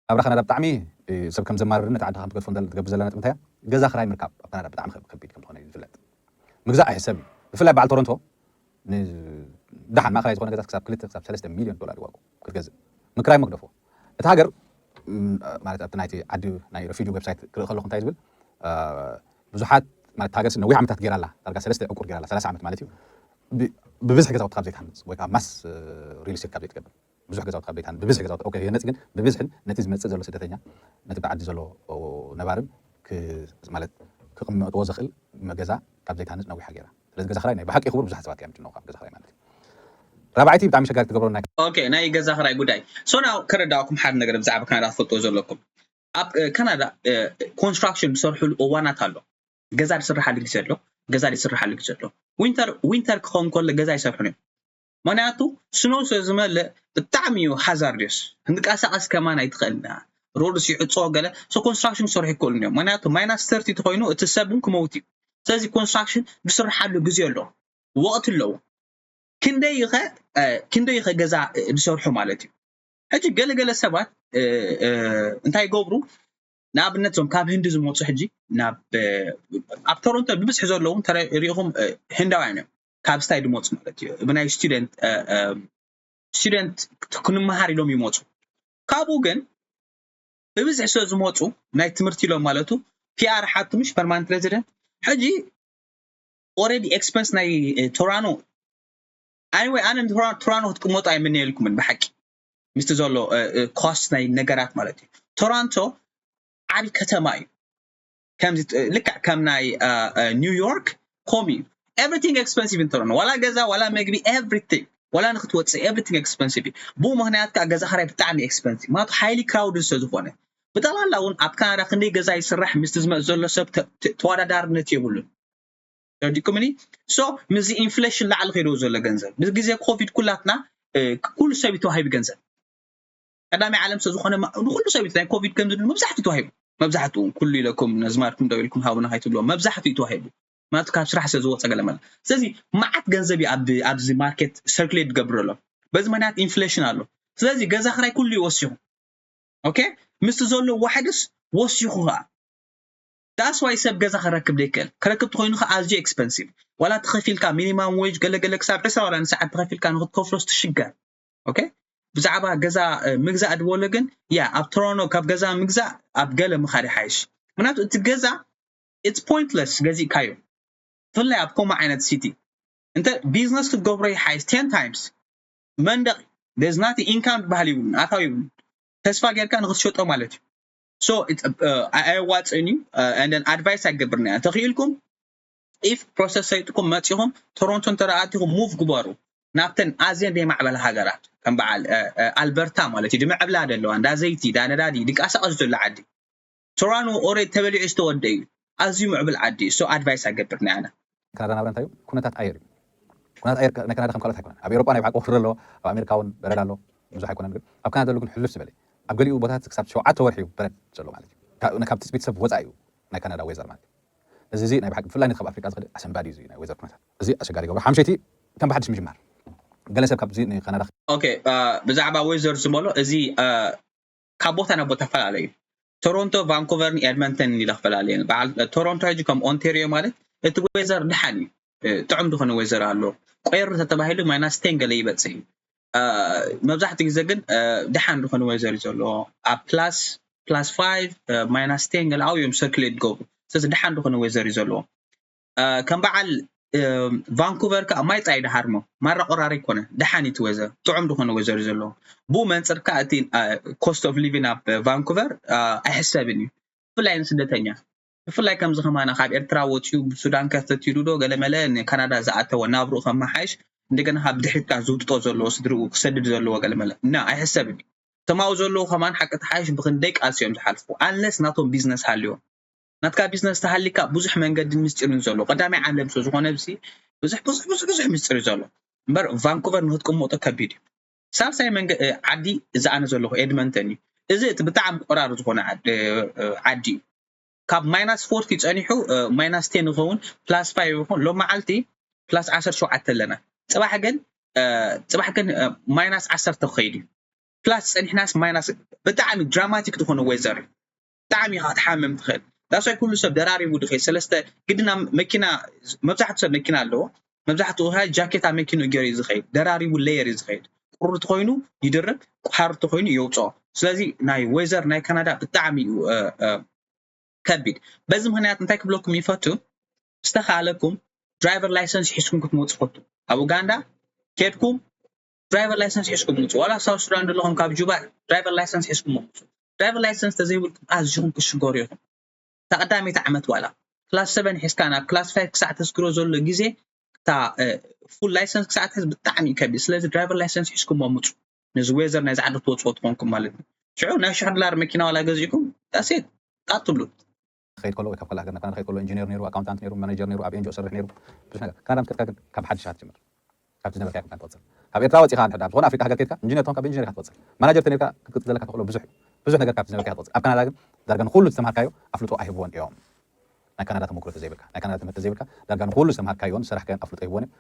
ኣብራ ካናዳ ብጣዕሚ እ፣ ሰብ ከም ዘማርርን ነቲ ዓድኻ ከም ትገድፎ እንዳለ ትገብር ዘለና ነጥቢ እንታይ እያ? ገዛ ክራይ ምርካብ ኣብ ካናዳ ብጣዕሚ ከብ- ከቢድ ከም ዝኾነ እዩ ዝፍለጥ። ምግዛእ ኣይሕሰብ እዩ። ብፍላይ በዓል ቶሮንቶ ን- ደሓን ማእከላይ ዝኾነ ገዛ ክሳብ ክልተ ክሳብ ሰለስተ ሚልዮን ዶላር ይዋግኡ ክትገዝእ። ምክራይ መግደፎ። እቲ ሃገር ም፣ ማለት ኣብቲ ናይቲ ዓዲ ናይ ረፊጂ ዌብሳይት ክርኢ ከለኹ እንታይ ዝብል እ፣ ብዙሓት ማለት ሃገር ነዊሕ ዓመታት ገይራ ኣላ፣ ዳርጋ ሰለስተ ዕቁር ገይራ ኣላ፣ ሰላሳ ዓመት ማለት እዩ። ብ- ብብዝሒ ገዛውቲ ካብ ዘይትሃንጽ ወይ ከዓ ማስ ሪል ስቴት ካብ ዘይትገብር ብዙሕ ገዛውቲ ካብ ዘይትሃንጽ ብብዝሒ ገዛውቲ ኦኬ ይህነጽ ግን ብብዝሕን ነቲ ዝመጽእ ዘሎ ስደተኛ ነቲ ብዓዲ ዘሎ ነባርን ክ- ማለት ክቕመጥዎ ዘኽእል ገዛ ካብ ዘይትሃንጽ ነዊሓ ገይራ። ስለዚ ገዛ ክራይ ናይ ብሓቂ ክቡር ብዙሓት ሰባት እዮም ዝጭነቑ ካብ ገዛ ክራይ ማለት እዩ። ራብዓይቲ ብጣዕሚ ሸጋሪ ትገብሮ ናይ ኦኬ ናይ ገዛ ክራይ ጉዳይ so now ከረዳእኩም ሓደ ነገር ብዛዕባ ካናዳ ትፈልጥዎ ዘለኩም ኣብ እ፣ ካናዳ ኮንስትራክሽን ዝሰርሕሉ እዋናት ኣሎ። ገዛ ዝስርሓሉ ግዜ ኣሎ፣ ገዛ ዝስርሓሉ ግዜ ኣሎ። ዊንተር ዊንተር ክኸውን ከሎ ገዛ ይሰርሑን እዮም። ምክንያቱ ስኖው ስለ ዝመልእ ብጣዕሚ እዩ ሃዛርድስ። ክንቀሳቀስ ከማን ኣይትኽእልና። ሮድስ ይዕጾ ገለ so ኮንስትራክሽን ክሰርሑ ይክእሉን እዮም። ምክንያቱ ማይናስ ተርቲ ተኮይኑ እቲ ሰብ እውን ክመውት እዩ። ስለዚ ኮንስትራክሽን ዝስርሓሉ ግዜ ኣሎ፣ ወቕቲ ኣለዎ። ክንደይ ኸ ክንደይ ኸ ገዛ ዝሰርሑ ማለት እዩ። ሕጂ ገለገለ ሰባት እንታይ ይገብሩ? ንኣብነት እዞም ካብ ህንዲ ዝመፁ ሕጂ ናብ ኣብ ቶሮንቶ ብብዝሒ ዘለዉ ሪኢኹም ህንዳውያን እዮም ካብ ስታይ ዝመፁ ማለት እዩ። ብናይ ስቱደንት ስቱደንት ክንመሃር ኢሎም ይመፁ። ካብኡ ግን ብብዝሒ ስለ ዝመፁ ናይ ትምህርቲ ኢሎም ማለቱ ፒኣር ሓቱ ምሽ ፐርማንት ሬዚደንት ሕጂ ኦረዲ ኤክስፐንስ ናይ ቶራኖ ኣይ ወይ ኣነ ቶራኖ ክትቅመጡ ኣይምነየልኩምን ብሓቂ ምስቲ ዘሎ ኮስት ናይ ነገራት ማለት እዩ። ቶሮንቶ ዓብዪ ከተማ እዩ። ከምዚ ልክዕ ከም ናይ ኒውዮርክ ኮም እዩ። ኤቭሪቲንግ ኤክስፐንሲቭ እንተረኖ ዋላ ገዛ ዋላ መግቢ ኤቭሪቲንግ ዋላ ንክትወፅእ ኤቭሪቲንግ ኤክስፐንሲቭ እዩ። ብኡ ምክንያት ከዓ ገዛ ክራይ ብጣዕሚ ኤክስፐንሲቭ ማለቱ ሓይሊ ክራውድ ስለዝኮነ ብጠቅላላ እውን ኣብ ካናዳ ክንደይ ገዛ ይስራሕ ምስቲ ዝመፅ ዘሎ ሰብ ተወዳዳርነት የብሉን። ተረዲእኩምኒ? So ምስዚ ኢንፍሌሽን ላዕሊ ከይደው ዘሎ ገንዘብ ምስ ግዜ ኮቪድ ኩላትና ኩሉ ሰብ ተዋሂቡ ገንዘብ ቀዳማይ ዓለም ስለ ዝኾነ ንኩሉ ሰብ ናይ ኮቪድ ከም ዝብል መብዛሕትኡ ተዋሂቡ መብዛሕትኡ ኩሉ ኢለኩም ነዝማድኩም ደው ኢልኩም ሃቡና ከይትብሎ መብዛሕትኡ ተዋሂቡ ማለት ካብ ስራሕ ስለ ዝወፀ ገለ መለ ስለዚ መዓት ገንዘብ እዩ ኣብዚ ማርኬት ሰርኩሌት ዝገብር ኣሎ በዚ ምክንያት ኢንፍሌሽን ኣሎ ስለዚ ገዛ ክራይ ኩሉ እዩ ወሲኹ ኦኬ ምስቲ ዘሎ ዋሕድስ ወሲኹ ከዓ that's why ሰብ ገዛ ክረክብ ዘይክእል ክረክብ ተኮይኑ ከዓ ኣዝዩ ኤክስፐንሲቭ ዋላ ተኸፊልካ ሚኒማም ዌጅ ገለገለ ክሳብ ዕስራ ዋላ ንሰዓት ተኸፊልካ ንክትከፍሎስ ትሽገር ኦኬ ብዛዕባ ገዛ ምግዛእ ድበሎ ግን ያ ኣብ ቶሮኖ ካብ ገዛ ምግዛእ ኣብ ገለ ምኻድ ይሓይሽ ምክንያቱ እቲ ገዛ it's pointless ገዚእካዮ ብፍላይ ኣብ ከምኡ ዓይነት ሲቲ እንተ ቢዝነስ ክትገብሮ ይሓይሽ ten times መንደቕ there's nothing income ዝበሃል ይብሉን ኣታዊ ይብሉን ተስፋ ጌርካ ንክትሸጦ ማለት እዩ so ኣየዋፅእን እዩ and then advice ኣይገብርና እያ ተኽኢልኩም if process ሰይጥኩም መፂኹም ቶሮንቶ እንተረኣቲኹም move ግበሩ ናብተን ኣዝየን ዘይማዕበላ ሃገራት ከም በዓል ኣልበርታ ማለት እዩ ድምዕብላ ደለዋ እንዳ ዘይቲ ዳ ነዳዲ ድንቀሳቀስ ዘሎ ዓዲ ቶራኖ ኦሬድ ተበሊዑ ዝተወደ እዩ ኣዝዩ ምዕብል ዓዲ እዩ so advice ኣይገብርና ያና ካናዳ ናብራ እንታይ እዩ ኩነታት ኣየር እዩ ኩነታት ኣየር ናይ ካናዳ ከም ካልኦት ኣይኮነን። ኣብ ኤውሮጳ ናይ ብሓቂ ቁሪ ኣለዎ፣ ኣብ ኣሜሪካ እውን በረድ ኣሎ፣ ብዙሕ ኣይኮነን። ግን ኣብ ካናዳ ዘሎ ግን ሕልፍ ዝበለ፣ ኣብ ገሊኡ ቦታታት ክሳብ ሸውዓተ ወርሒ እዩ በረድ ዘሎ ማለት እዩ። ካብ ትፅቢት ሰብ ወፃኢ እዩ ናይ ካናዳ ዌዘር ማለት እዩ። እዚ እዚ ናይ ብሓቂ ብፍላይ ነቲ ካብ ኣፍሪቃ ዝኸደ ኣሰንባዲ እዩ፣ እዚ ናይ ዌዘር ኩነታት እዚ ኣሸጋሪ ይገብሮ። ሓምሸይቲ ከም ብሓድሽ ምጅማር፣ ገለ ሰብ ካብዚ ንካናዳ ኦኬ፣ ብዛዕባ ዌዘር ዝበሎ እዚ ካብ ቦታ ናብ ቦታ ፈላለዩ። ቶሮንቶ፣ ቫንኮቨርን ኤድመንተን ኢለ ክፈላለየ። በዓል ቶሮንቶ ሕጂ ከም ኦንቴሪዮ ማለት እቲ ዌዘር ድሓን እዩ። ጥዑም ዝኾነ ዌዘር ኣሎ። ቆየር ተተባሂሉ ማይናስ ቴን ገለ ይበፅሕ እዩ። መብዛሕትኡ ግዜ ግን ድሓን ዝኾነ ዌዘር እዩ ዘለዎ። ኣብ ፕላስ ፕላስ ፋይቭ ማይናስ ቴን ገለ ኣብኡ እዮም ሰርኩሌት ገብሩ። ስለዚ ድሓን ዝኾነ ዌዘር እዩ ዘለዎ። ከም በዓል ቫንኩቨር ከዓ ማይ ፃይ ድሃርሞ ማራ ቆራሪ ይኮነ ድሓን እዩ እቲ ዌዘር፣ ጥዑም ዝኾነ ዌዘር እዩ ዘለዎ። ብኡ መንፅር ከዓ እቲ ኮስት ኦፍ ሊቪን ኣብ ቫንኩቨር ኣይሕሰብን እዩ፣ ብፍላይ ንስደተኛ። ብፍላይ ከምዚ ከማና ካብ ኤርትራ ወፂኡ ብሱዳን ከፍት ኢሉ ዶ ገለመለ ንካናዳ ዝኣተወ ናብርኡ ከመሓይሽ እንደገና ካብ ድሕሪት ከዓ ዝውጥጦ ዘለዎ ስድርኡ ክሰድድ ዘለዎ ገለመለ እና ኣይሕሰብን እዩ። ተማኡ ዘለዉ ከማን ሓቂ ተሓይሽ ብክንደይ ቃልሲ እዮም ዝሓልፉ፣ ኣንለስ ናቶም ቢዝነስ ሃልዮም። ናትካ ቢዝነስ ተሃሊካ ብዙሕ መንገድን ምስጢርን ዘሎ ቀዳማይ ዓለም ስለ ዝኾነ ብሲ ብዙሕ ብዙሕ ብዙሕ ብዙሕ ምስጢር እዩ ዘሎ። እምበር ቫንኩቨር ንክትቅመጦ ከቢድ እዩ። ሳልሳይ መንገ ዓዲ እዚ ኣነ ዘለኹ ኤድመንተን እዩ። እዚ እቲ ብጣዕሚ ቆራር ዝኾነ ዓዲ እዩ። ካብ ማይናስ ፎርቲ ጸኒሑ ማይናስ ቴን ይኸውን፣ ፕላስ ፋይቭ ይኸውን። ሎም መዓልቲ ፕላስ ዓሰርተ ሸውዓተ ኣለና። ጽባሕ ግን ጽባሕ ግን ማይናስ ዓሰርተ ክኸይድ እዩ። ፕላስ ጸኒሕናስ ማይናስ ብጣዕሚ ድራማቲክ ዝኾነ ዌዘር እዩ። ብጣዕሚ ኢኻ ክትሓምም ትኽእል። ዳስዋይ ኩሉ ሰብ ደራሪቡ ድኸይድ ሰለስተ ግድና መኪና መብዛሕትኡ ሰብ መኪና ኣለዎ። መብዛሕትኡ ኸ ጃኬት ኣብ መኪንኡ ገይሩ እዩ ዝኸይድ። ደራሪቡ ሌየር እዩ ዝኸይድ። ቁሪ ተኾይኑ ይድርብ፣ ቆሓሪ ተኾይኑ የውፅኦ። ስለዚ ናይ ዌዘር ናይ ካናዳ ብጣዕሚ እዩ ከቢድ። በዚ ምክንያት እንታይ ክብለኩም ይፈቱ፣ ዝተኻለኩም ድራይቨር ላይሰንስ ሒዝኩም ክትመፁ ፈቱ። ኣብ ኡጋንዳ ኬድኩም ድራይቨር ላይሰንስ ሒዝኩም ምፁ። ዋላ ሳውት ሱዳን ዘለኹም ካብ ጁባ ድራይቨር ላይሰንስ ሒዝኩም ምፁ። ድራይቨር ላይሰንስ ተዘይብልኩም ኣዝኹም ክሽገሩ ኢኹም። እታ ቀዳመይቲ ዓመት ዋላ ክላስ ሰቨን ሒዝካ ናብ ክላስ ፋይቭ ክሳዕ ተስግሮ ዘሎ ግዜ እታ ፉል ላይሰንስ ክሳዕ ትሕዝ ብጣዕሚ እዩ ከቢድ። ስለዚ ድራይቨር ላይሰንስ ሒዝኩም ምፁ። ነዚ ዌዘር ናይ ዛዕዲ ትወፅዎ ትኾንኩም ማለት እዩ። ሽዑ ናይ ሽሕ ዶላር መኪና ዋላ ገዚእኩም ዳሴት ጣጥሉ። ክኸይድ ከሎ ወይ ካብ ካልእ ሃገር ናብ ካናዳ ክኸይድ ከሎ ኢንጂነር ነይሩ፣ ኣካውንታንት ነይሩ፣ ማናጀር ነይሩ፣ ኣብ ኤንጂኦ ዝሰርሕ ነይሩ፣ ብዙሕ ነገር። ካናዳ ምስ ከድካ ግን ካብ ሓድሽ ኢኻ ትጅምር። ካብቲ ዝነበርካዮ ኢኻ ትቕጽል። ካብ ኤርትራ ወጺኻ እንድሕር ኣብ ዝኾነ ኣፍሪቃ ሃገር ከድካ ኢንጂነር ተኾንካ ብኢንጂነር ኢኻ ትቕጽል። ማናጀር ተነይርካ ክትቅጽል ዘለካ ተኽእሎ ብዙሕ እዩ። ብዙሕ ነገር ካብቲ ዝነበርካዮ ትቕጽል። ኣብ ካናዳ ግን ዳርጋ ንኹሉ ዝተምሃርካዮ ኣፍልጦ ኣይህብዎን እዮም። ናይ ካናዳ ተመክሮ ተዘይብልካ፣ ናይ ካናዳ ትምህርቲ ተዘይብልካ ዳርጋ ንኹሉ ዝተምሃርካዮን ዝሰራሕካዮን ኣፍልጦ ኣይህብዎን እዮም።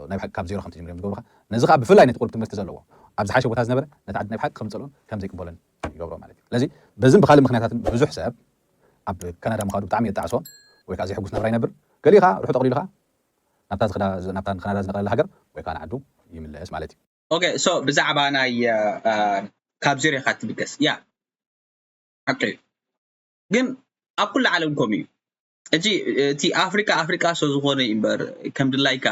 ናይ ብሓቂ ካብ ዜሮ ከም ትጅምር እዮም ዝገብሩኻ። ነዚ ከዓ ብፍላይ ነቲ ቁሩብ ትምህርቲ ዘለዎ ኣብ ዝሓሸ ቦታ ዝነበረ ነቲ ዓዲ ናይ ብሓቂ ከም ዝጸልኦን ከም ዘይቅበሎን ይገብሮ ማለት እዩ። ስለዚ በዝን ብኻልእ ምክንያታትን ብዙሕ ሰብ ኣብ ካናዳ ምኻዱ ብጣዕሚ የጣዕሶ ወይ ከዓ ዘሕጉስ ናብራ ይነብር። ገሊኡ ከዓ ርሑ ጠቕሊሉ ከዓ ናብታ ዝኸዳ ናብታ ንካናዳ ዝነቐለላ ሃገር ወይ ከዓ ንዓዱ ይምለስ ማለት እዩ። ኦኬ ሶ ብዛዕባ ናይ ካብ ዜሮ ኢኻ ትብገስ ያ ሓቂ እዩ። ግን ኣብ ኩሉ ዓለም ከምኡ እዩ። እቲ ኣፍሪቃ ኣፍሪቃ ስለ ዝኾነ እዩ እምበር ከም ድላይካ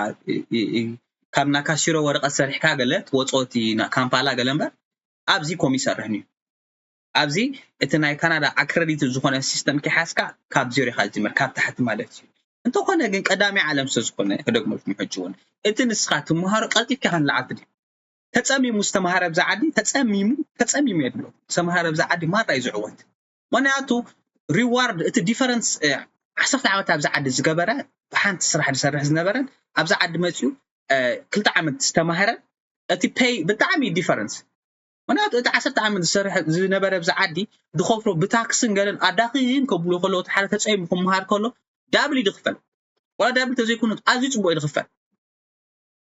ካብ ናካሲሮ ወረቐት ሰሪሕካ ገለ ትወፅኦ እቲ ካምፓላ ገለ እምበር ኣብዚ ኮም ይሰርሕን እዩ። ኣብዚ እቲ ናይ ካናዳ ኣክረዲት ዝኾነ ሲስተም ከይሓዝካ ካብ ዜሮ ኢኻ ዝጅምር ካብ ታሕቲ ማለት እዩ። እንተኾነ ግን ቀዳማይ ዓለም ስለ ዝኾነ ክደግመልኩም ሕጂ እውን እቲ ንስኻ ትመሃሮ ቀልጢፍካ ኢኻ ንላዕሊ ትድይብ። ተጸሚሙ ዝተማሃረ ኣብዛ ዓዲ ተጸሚሙ ተጸሚሙ የድሎ ዝተማሃረ ኣብዛ ዓዲ ማራ እዩ ዝዕወት። ምክንያቱ ሪዋርድ እቲ ዲፈረንስ ዓሰርተ ዓመት ኣብዛ ዓዲ ዝገበረ ብሓንቲ ስራሕ ዝሰርሕ ዝነበረን ኣብዛ ዓዲ መፅኡ ክልተ ዓመት ዝተማሃረ እቲ ፔይ ብጣዕሚ ዲፈረንስ። ምክንያቱ እቲ ዓሰርተ ዓመት ዝሰርሕ ዝነበረ ኣብዚ ዓዲ ዝኸፍሎ ብታክስን ገለን ኣዳኺም ከብሎ ከሎ እቲ ሓደ ተፀይሙ ክመሃር ከሎ ዳብል እዩ ዝኽፈል። ዋላ ዳብል ተዘይኮኑ ኣዝዩ ፅቡቅ እዩ ዝኽፈል።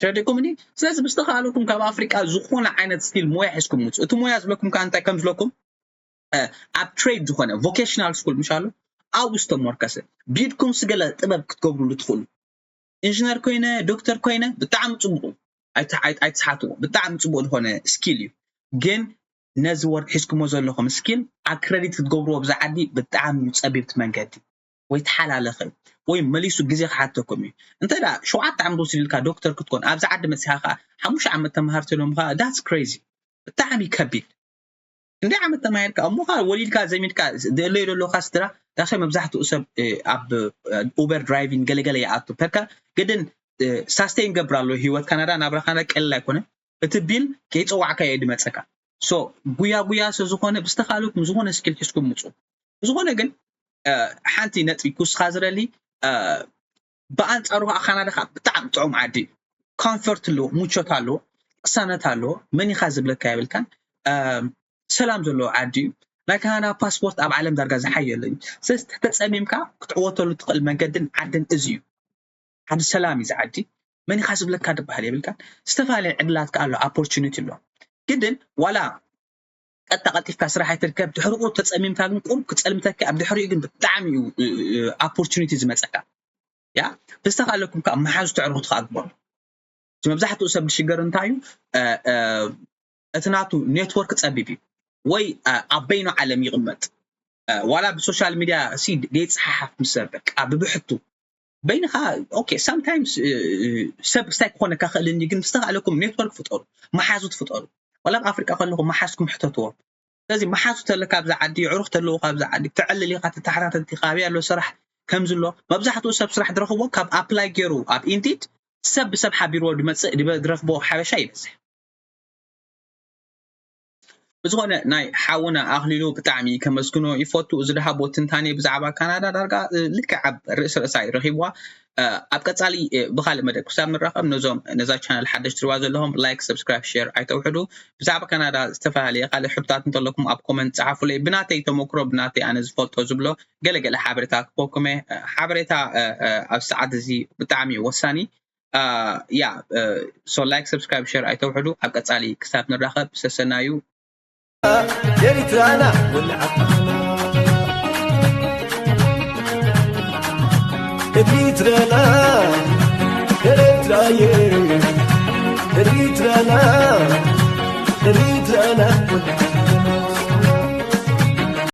ተረዲእኩምኒ? ስለዚ ብዝተኻእለኩም ካብ ኣፍሪቃ ዝኾነ ዓይነት ስኪል ሞያ ሒዝኩም ምፁ። እቲ ሞያ ዝብለኩም ከዓ እንታይ ከም ዝለኩም ኣብ ትሬድ ዝኾነ ቮኬሽናል ስኩል ምሻሉ ኣብኡ ዝተሞርከሰ ቢድኩም ስገለ ጥበብ ክትገብሩሉ ትኽእሉ። ኢንጂነር ኮይነ ዶክተር ኮይነ ብጣዕሚ ፅቡቅ እዩ። ኣይትሓትዎ። ብጣዕሚ ፅቡቅ ዝኾነ ስኪል እዩ። ግን ነዚ ወርድ ሒዝኩሞ ዘለኹም ስኪል ኣክረዲት ክትገብርዎ ብዛ ዓዲ ብጣዕሚ እዩ ፀቢብቲ መንገዲ ወይ ተሓላለኸ ወይ መሊሱ ግዜ ክሓተኩም እዩ። እንተ ደኣ ሸውዓተ ዓመት ወሲድልካ ዶክተር ክትኮን ኣብዛ ዓዲ መፂኻ ከዓ ሓሙሽተ ዓመት ተምሃር ተሎምኻ that's crazy። ብጣዕሚ ከቢድ። ክንደይ ዓመት ተማሂርካ እሞ ከዓ ወሊድካ ዘሚድካ ደለዩ ደለካ ስድራ ዳሰ መብዛሕትኡ ሰብ ኣብ ኡበር ድራይቪንግ ገለገለ ይኣቱ ፐካ ግድን ሳስቴን ገብር ኣሎ። ህይወት ካናዳ ናብራ ካናዳ ቀልል ኣይኮነ። እቲ ቢል ከይፀዋዕካ እየ ድመፀካ። ሶ ጉያ ጉያ ስለ ዝኾነ ብዝተኻለኩም ዝኾነ ስኪል ሒዝኩም ምፁ። ብዝኾነ ግን ሓንቲ ነጥቢ ክውስኻ ዝደሊ ብኣንፃሩ ከዓ ካናዳ ከዓ ብጣዕሚ ጥዑም ዓዲ እዩ። ኮንፈርት ኣለዎ፣ ሙቾት ኣለዎ፣ ቅሳነት ኣለዎ። መን ኢኻ ዝብለካ የብልካን። ሰላም ዘለዎ ዓዲ እዩ። ናይ ካናዳ ፓስፖርት ኣብ ዓለም ዳርጋ ዝሓየለ እዩ። ስለዚ ተጸሚምካ ክትዕወተሉ ትኽእል መንገድን ዓድን እዚ እዩ። ዓዲ ሰላም እዩ እዚ ዓዲ። መን ኢኻ ዝብለካ ድበሃል የብልካን። ዝተፈላለየ ዕድላት ከኣ ኣሎ፣ ኦፖርቹኒቲ ኣሎ። ግድን ዋላ ቀጥታ ቀልጢፍካ ስራሕ ኣይትርከብ፣ ድሕሪኡ ተጸሚምካ ግን ቁሩብ ክጸልምተካ፣ ኣብ ድሕሪኡ ግን ብጣዕሚ እዩ ኦፖርቹኒቲ ዝመጸካ። ያ ብዝተኻለኩም ከዓ መሓዙ ተዕርኹት ከዓ ግበሩ። እቲ መብዛሕትኡ ሰብ ዝሽገር እንታይ እዩ? እቲ ናቱ ኔትወርክ ጸቢብ እዩ፣ ወይ ኣብ በይኑ ዓለም ይቕመጥ። ዋላ ብሶሻል ሚድያ ሲ ዘይጸሓሓፍ ምስ ሰብ በቃ ብብሕቱ በይንኻ። ኦኬ ሳምታይምስ ሰብ ክስታይ ክኾነካ ክእል እንዲ፣ ግን ዝተኻለኩም ኔትወርክ ፍጠሩ፣ መሓዙት ፍጠሩ። ዋላ ኣብ ኣፍሪቃ ከለኹም መሓዝኩም ሕተትዎም። ስለዚ መሓዙት ተለካ ኣብዚ ዓዲ፣ ኣዕሩኽ ተለዉ ካብዚ ዓዲ፣ ተዕልል ኢኻ፣ ተተሓታተልቲ ኢኻ፣ ኣበይ ኣሎ ስራሕ ከምዚ ኣሎ። መብዛሕትኡ ሰብ ስራሕ ዝረኽቦ ካብ ኣፕላይ ገይሩ ኣብ ኢንዲድ ሰብ ብሰብ ሓቢርዎ ዝመጽእ ዝረኽቦ ሓበሻ ይበዝሕ። ብዝኾነ ናይ ሓውና ኣኽሊሉ ብጣዕሚ ከመስግኖ ይፈቱ። እዚ ዝሃቦ ትንታኔ ብዛዕባ ካናዳ ዳርጋ ልክዕ ኣብ ርእሲ ርእሳ እዩ ረኺብዋ። ኣብ ቀጻሊ ብኻልእ መደብ ክሳብ ንራኸብ ነዞም ነዛ ቻነል ሓደሽ ትሪዋ ዘለኹም ላይክ፣ ሰብስክራይብ፣ ሼር ኣይተውሕዱ። ብዛዕባ ካናዳ ዝተፈላለየ ካልእ ሕቶታት እንተለኩም ኣብ ኮመንት ጸሓፉለይ። ብናተይ ተመክሮ ብናተይ ኣነ ዝፈልጦ ዝብሎ ገለገለ ሓበሬታ ክበኩም እየ። ሓበሬታ ኣብ ሰዓት እዚ ብጣዕሚ ወሳኒ። ያ ሶ ላይክ፣ ሰብስክራይብ፣ ሼር ኣይተውሕዱ። ኣብ ቀጻሊ ክሳብ ንራኸብ ሰሰናዩ። ኤሪትራና ወልዓ ኤሪትራና ኤሪትራየ ኤሪትራና